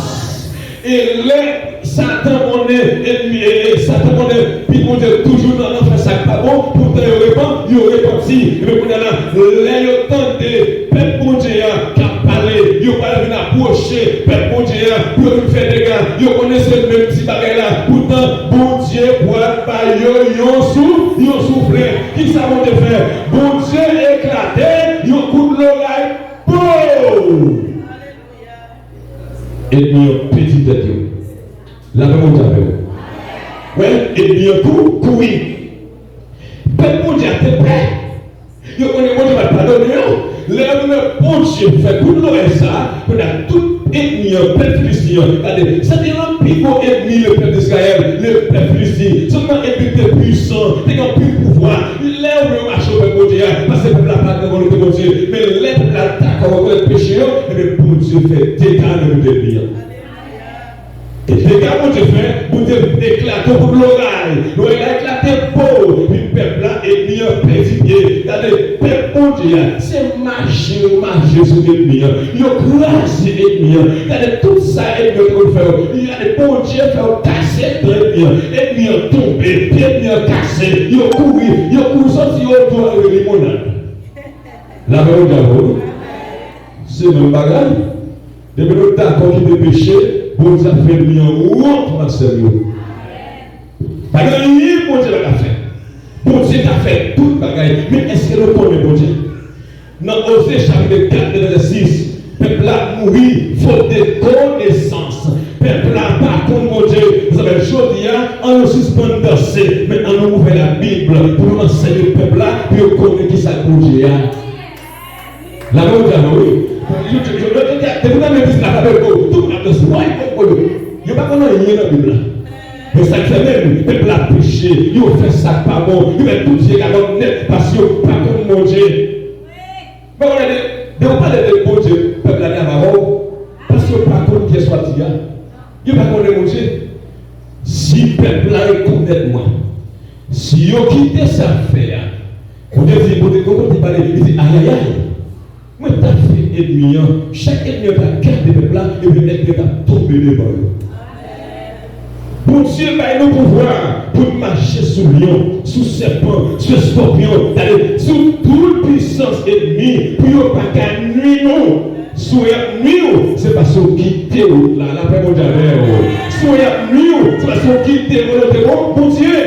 E lè Satan konnen ènmi, e, e Satan konnen pi Bondye toujou nan, nan fè sa k pa bon, poutan yo repan-, yo repanti. Ebyen kounye a la, lè yo tande pèp Bondye a k ap pale, Yo pral vin apwoche pèp Bondye a pou yo vin fè dega. Yo konnen se menm ti bagay la. Poutan, Bondye pral ba yo yon souf, yon souflèt. Kisa Bondye fè? Bondye eklate yon kout loray. Boom! Enmi an pèdi tèt yo. Lapè Bondye avè w. Wè, enmi an tou kouri. Pèp Bondye a te pè. Yo konnen Bondye pa t padone yo. Lè yo wè Bondye fè kout loray sa, kounye a tout enmi an, pèp Filisti an, gade, sa te yon pi gwo enmi le pèp Izrayèl, le pèp Filisti. Sèlman enmi te pwisan, te gen anpil pouvwa. Lè yo wè yo mache pèp Bondye a, paske pèp la pa t nan volonte Bondye. Men lè pèp la dakò rekonèt peche yo, ebyen Bondye fè dega nan men enmi an. E dega Bondye fè, Bondye eklate yon kout loray. Loray la eklate po, epi pèp la, enmi an pèdi pye. Gade, pèp Bondye a, se mache yo mache sou enmi an. Yo kraze enmi an. Gade tout sa enmi an te konn fè yo. Gade, Bondye fè yo kase dan enmi an. Enmi an tonbe, pye enmi an kase. Yo kouri, yo kouri soti yo dwe rive limonad. Lapè Bondye avè w. Se menm bagay. Depi nou dakò kite peche, Bondye ap fè enmi an wont, frè ak sè m yo. Pa gen anyen Bondye pa ka fè. Bondye ka fè tout bagay. Men èske nou konnen Bondye? Nan Oze chapit kat, vèsè sis, pèp la ap mouri fot de konesans. Pèp la pa konn Bondye. Sa fè jodi a, an nou sispann danse, men an nou ouvè Labib pou nou anseye pèp la, pou yo konnen kisa k Bondye a. Lapè Bondye avè w, wi. Yo, yo, yo, yo, yo, depi nan legliz la, pa bèl ko, tout moun ap danse. Woy, woy, woy, woy. Yo pa konn anyen nan Bib la. Men sa k fè menm, pèp la peche, yo fè sa k pa bon, yo fè tout vye gadòt nèt, paske yo pa konn Bondye. Bon, gade, lè w pale de Bondye, pèp la gen avè w, paske yo pa konn kiyès w ap di a. Yo pa konnen Bondye. Si pèp la rekonèt mwen, si yo kite sa fè a, Bondye di, Bondye, Bondye pale, li di, ayayay, mwen t ap fè enmi an, chak enmi an t ap gade pèp la, epi enmi an t ap tonbe devan yo. Bondye bay nou pouvwa pou n mache sou lyon, sou sèpan, sou eskòpyon, gade, sou tout pisans enmi, pou yo pa ka nwi nou. Si w y ap nwi w, se paske w kite wout la. Lapè Bondye avè w. Si w y ap nwi w, se paske w kite volonte bon Bondye.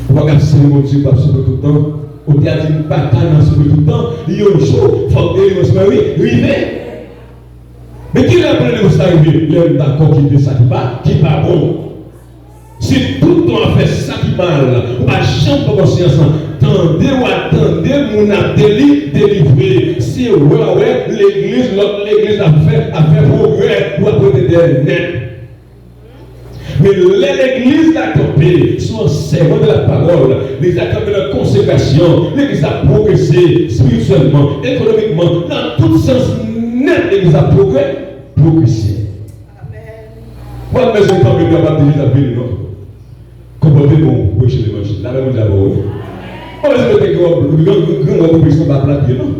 Ou pa ka sèvi Bondye pou ap soufri tout tan. Ou te a di m pa ka nan soufri tout tan. Yon jou, fòk delivrans mwen ri- rive. Men kilè pou delivrans la rive? Lè m dakò kite sa ki pa, ki pa bon. Si tout tan w ap fè sa ki mal, ou pa janm pran konsyans. Tande w ap tande moun ap deli- delivre. Se wè w ap wè legliz, lòt legliz ap fè, ap fè pwogrè, w ap rete dèyè nèt. Men lè legliz la kanpe sou ansèyman de la pawòl, legliz la kanpe nan konsekrasyon, legliz la pwogrese espirityèlman, ekonomikman, nan tout sans nèt, legliz la pwogre- pwogrese. Ou pa bezwen kanpe pou ap di Jezi ap vini, non. Konpòte kò w, preche levanjil. Lapè Bondye avè w, wi. Ou pa bezwen mete gran, gran, gran wòb ou preche anba pla pye, non.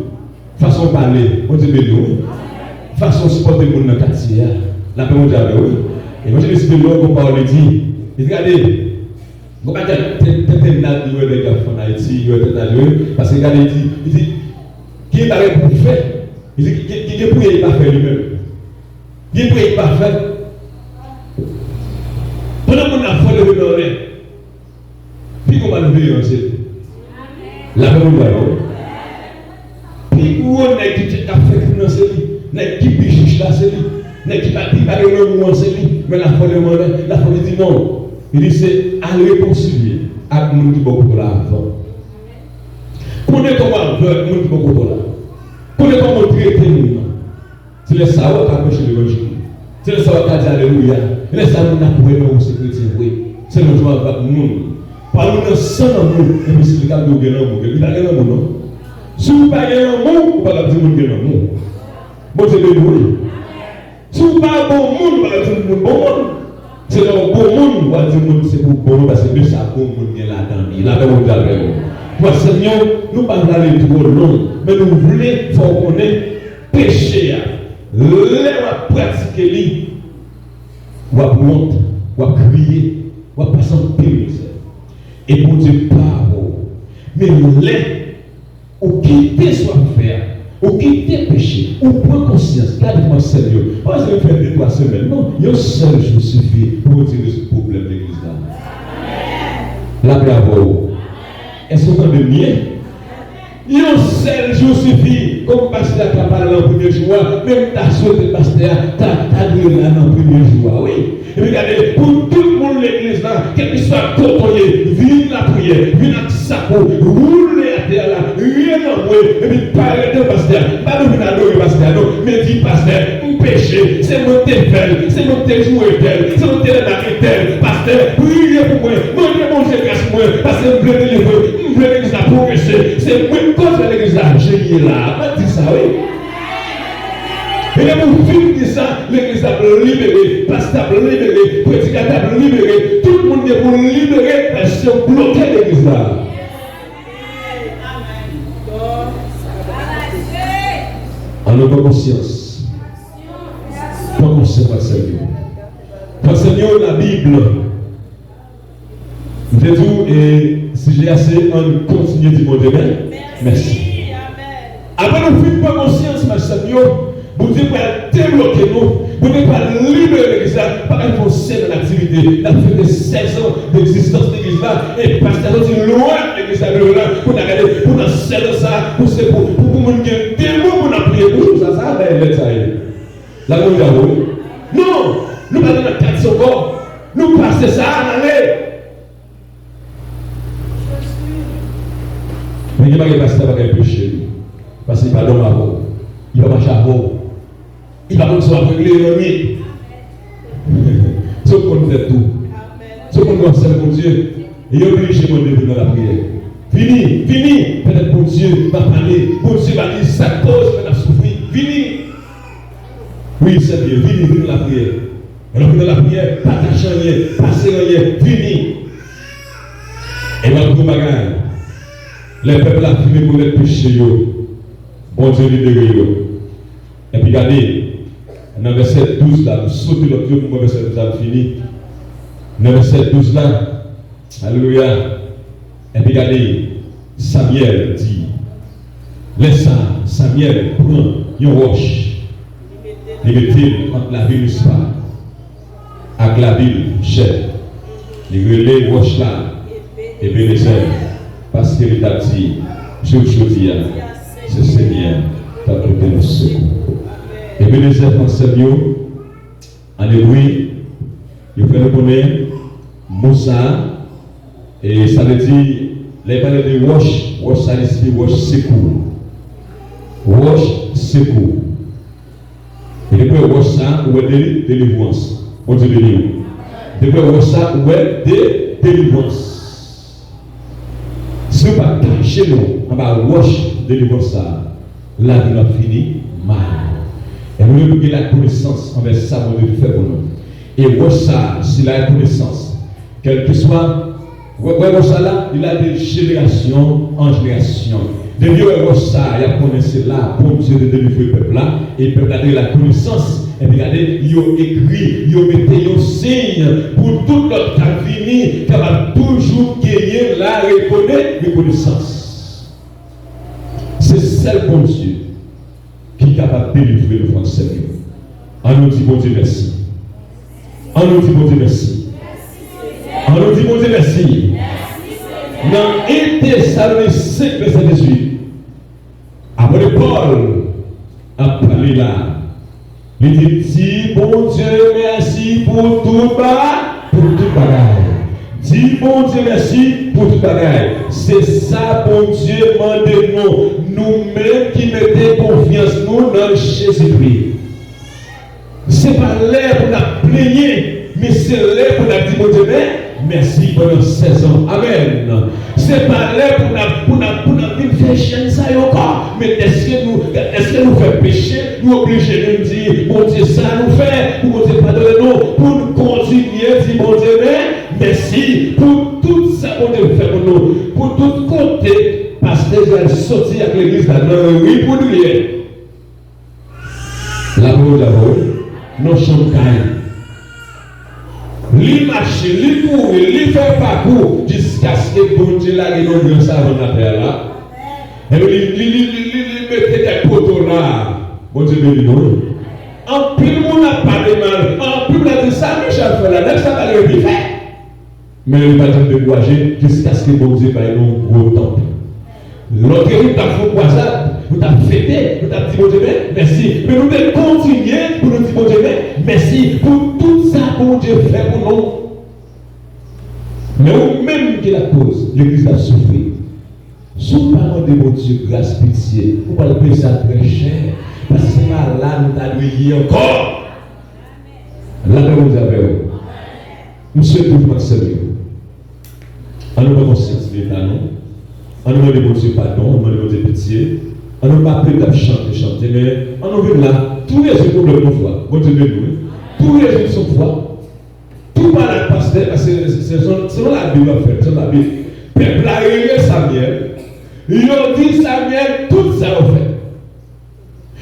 Fason w pale, Bondye beni w, wi. Fason w sipòte moun nan katye a, lapè Bondye avè w, wi. Evanjelis Belo, gon pawòl li di, li di, gade, gon bagay tè- tè- tènad li wè nèg ap fè ann Ayiti, li wè tènad li wè, paske gade, li di, li di, gen bagay pou w fè, li di, gen, gen, gen priye li pa fè li menm. Gen priye li pa fè. Pandan moun nan fò leve men anlè, pi gwo malveyan se li. Lapè Bondye avè w. Pi gwo nèg ki t ap fè krim nan se li. Nèg ki pi chich la se li. Nèg ki pa, ki pa gen lanmou an se li. Men lafòli anlè, lafòli di non. Li di se al rekonsilye ak moun ki bò kote w la avan. Konnen kòman w ap viv ak moun ki bò kote w la. Konnen kòman w trete moun nan. Se lè sa a w ap ka preche levanjil. Se lè sa a w ap ka di alelouya. Se lè sa a moun ap wè nan ou se kretyen vre. Se lè w ap bat moun. Pawòl ou nan san lanmou, epi si li ka di w gen lanmou, li pa gen lanmou non. Si w pa gen lanmou, ou pa ka di moun gen lanmou. Bondye beni w, wi. Si w pa bon moun, ou pa ka di moun bon moun. Se lè w bon moun, w a di moun se pou bon moun, paske men sa bon moun gen ladan li. Lapè Bondye avè w. Frè ak sè m yo, nou pa vle ale twò lwen, men nou vle fè w konnen peche a. Lè w ap pratike li, w ap wont, w ap kriye, w ap pase anpil mizè. E Bondye pa avè w. Men lè Ou kite sa w ap fè a. Ou kite peche. Ou pran konsyans. Gade, frè m ak sè m yo. Pa bezwen fè de twa semèn, non. Yon sèl jou sifi pou Bondye rezoud pwoblèm legliz la. Lapè avè w. Èske w tande m byen? Yon sèl jou sifi. Kòm pastè a ta pale nan premye jou a, men m ta swete pastè a ta, ta dwe la nan premye jou a, wi. Epi gade, pou tout moun legliz la, kèlkeswa kote w ye, vin lapriyè, vin ak sak ou, woule atè a la, rele anmwe, epi parèt devan pastè a. M pa bezwen vin adore pastè a, non, men di, pastè, m peche, se mwen ki te fè l, se mwen ki te joure tèl, se mwen ki te leve maten tèl, pastè, priye pou mwen, mande Bondye gras pou mwen, paske m vle delivre, m vle legliz la pwogrese, se mwen ki koz legliz la, je ye la. Mwen di sa, wi. E lè pou fin di sa, legliz ap libere, pastè ap libere, predikatè ap libere, tout moun gen pou libere, paske yo bloke legliz la. An nou pran konsyans. Pran konsyans, frè m ak sè m yo. Frè m ak sè m yo, Labib M te di w, e, sijè a se ann kontinye di Bondye men-, mèsi. Apre nou fin pran konsyans, frè m ak sè m yo, Bondye pral debloke nou, Bondye pral libere legliz la, pa ka fè yon sèl aktivite. N ap fete sèz an degzistans legliz la, e pastè soti lwen legliz la, lwen la, pou n a gade, pou nan sèz an sa, pou se pou, pou, pou moun gen de mo pou n ap priye pou jou sa, sa a bèl lèt sa ye. La glorya, wi. Non, nou pa nan kat ankò. Nou pase sa, n ale. Men gen bagay pastè pa gen peche li. Paske li pa dòmi avè w. Li pa mache avè w. Li pa konn si w ap regle nan nwit. Se w konn tèt ou. Se w konn konsèy Bondye. E yo oblije mande vin nan lapriyè. Vini, vini, pèmèt Bondye va pale. Bondye va di sa k koz fè n ap soufri. Vini. Wi, sè m yo, vini, vini nan lapriyè. Lè w vin nan lapriyè, pa kache anyen, pa sere anyen, vini. E m ap di w yon bagay. Lè pèp la fin rekonèt peche yo, Bondye libere yo. Epi gade, nan vèsè douz la, m sote lòt yo pou mwen vèsè douz la m fini. Nan vèsè douz la, alelouya. Epi gade, Samyèl di, lè sa a, Samyèl pran yon wòch, li mete l ant lavil Mispa ak lavil Jèb. Li rele wòch la Ebenezè, paske li t ap di, jouk jodi a, se Senyè a k ap pote nou sekou. Ebenezè, frè m ak sè m yo, an ebre, yo fè nou konnen mo sa a, e sa vle di, lè y pale de wòch, wòch sa a li siyifi wòch sekou. Wòch sekou. E depi w wè wòch sa a, ou wè deli-, delivrans. Bondye beni w. Depi w wè wòch sa a, ou wè de-, delivrans. Si w pa kache nou anba wòch delivrans sa a, lavi nou ap fini mal. E nou dwe gen lakonesans anvè sa Bondye fè pou nou. E wòch sa a, si lakonesans, kèlkeswa, wè, wè wòch sa a la, li la de jenerasyon an jenerasyon. Depi yo wè wòch sa a, y ap konnen se la Bondye te delivre pèp la, e pèp la te gen lakonesans. Epi gade, yo ekri, yo mete yon siy pou tout lòt k ap vini, kapab toujou genyen la rekone-, rekonesans. Se sèl Bondye ki kapab delivre nou, frè m ak sè m yo. An nou di Bondye mèsi. An nou di Bondye mèsi. An nou di Bondye mèsi. Nan en Tesalonik senk, vèsè dizuit, apre Pòl ap pale la, li di, di Bondye mèsi pou tout ba-, pou tout bagay. Di Bondye mèsi pou tout bagay. Se sa Bondye mande nou, nou menm ki mete konfyans nou nan Jezikri. Se pa lè pou n ap plenyen, men se lè pou n ap di Bondye mè-, mèsi pandan sèz an. Amèn. Se pa lè pou n ap, pou n ap, pou n ap vin fè jèn sa yo ankò. Men èske nou, èske nou fè peche, nou oblije vin di Bondye sa nou fè, pou Bondye padone nou, pou n kontinye di Bondye mè-, mèsi pou tout sa Bondye fè pou nou, pou tout kote pastè Joël soti ak legliz la nan ri Poudriye. Lapawòl di avè w, wi. Nan chanm kay. Li mache, li kouri, li fè pakou jiskaske Bondye lage yon gran savann atè a la. Ebyen, li, li, li, li, li, li mete kèk poto la. Bondye beni nou, wi. Anpil moun ap pale mal. Anpil moun ap di, "Sa Michel fè la, nèg sa pa gen pi fè." Men li pa janm dekouraje jiskaske Bondye bay nou yon gwo tanp. Lòt jou, nou t ap fè yon kwazad, nou t ap fete, nou t ap di Bondye men, mèsi. Men nou te kontinye pou nou di Bondye men, mèsi pou tout sa Bondye fè pou nou. Men ou menm ki lakoz legliz la ap soufri. Si w pa mande Bondye gras, pitye, ou pral peye sa trè chè. Paske se pa la nou ta dwe ye ankò. Lapè Bondye avè w. M swete w ak sè m yo. Ann nou pran konsyans de eta nou. Ann nou mande Bondye padon, ann mande Bondye pitye. Ann nou pa plede ap chante, chante, men ann nou vin la, touye je pwoblèm yon fwa. Bondye beni w, wi. Touye je yon fwa. Tou pale ak pastè, paske se, se, se, selon Labib w ap fè, selon Labib. Pèp la rele Samyèl, yo di Samyèl tout sa yo fè.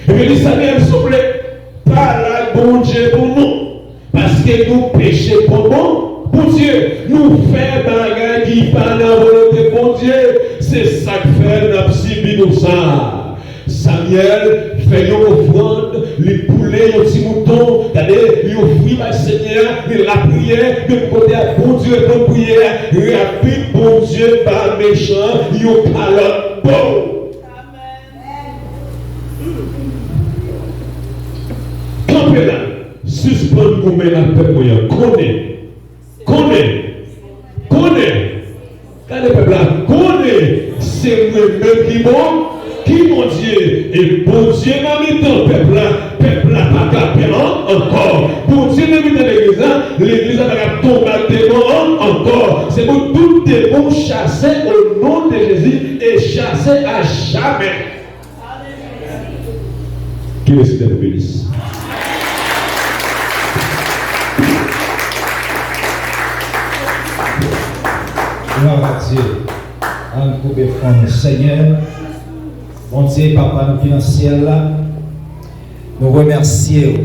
Epi li di Samyèl, souple, pale ak Bondye pou nou, paske nou peche kont Bon-, Bondye, nou fè bagay ki pa nan volonte Bondye, se sa k fè n ap sibi nou sa. Samyèl fè yon ofrann, li boule yon ti mouton, gade, li ofri bay Senyè a, li lapriyè, menm kote a, Bondye reponn priyè a, rapid, Bondye ba mechan yon kalòt, bow! Kanpe la, sispann goumen ak pèp mwen an, konnen, konnen, konnen, gade pèp la, konnen se mwen menm ki Bon-, ki Bondye, e Bondye nan mitan pèp la, pèp la pa ka pè an-, ankò. Bondye nan mitan legliz la, legliz la pa ka tonbe ak demon an-, ankò. Se pou tout demon chase o non de Jezi e chase a jamè. Ke le Senyè nou benis. Glwa a Dye. Ann koube fwon nou. Senyè, Bondye, Papa nou ki nan syèl la, nou remèsye w.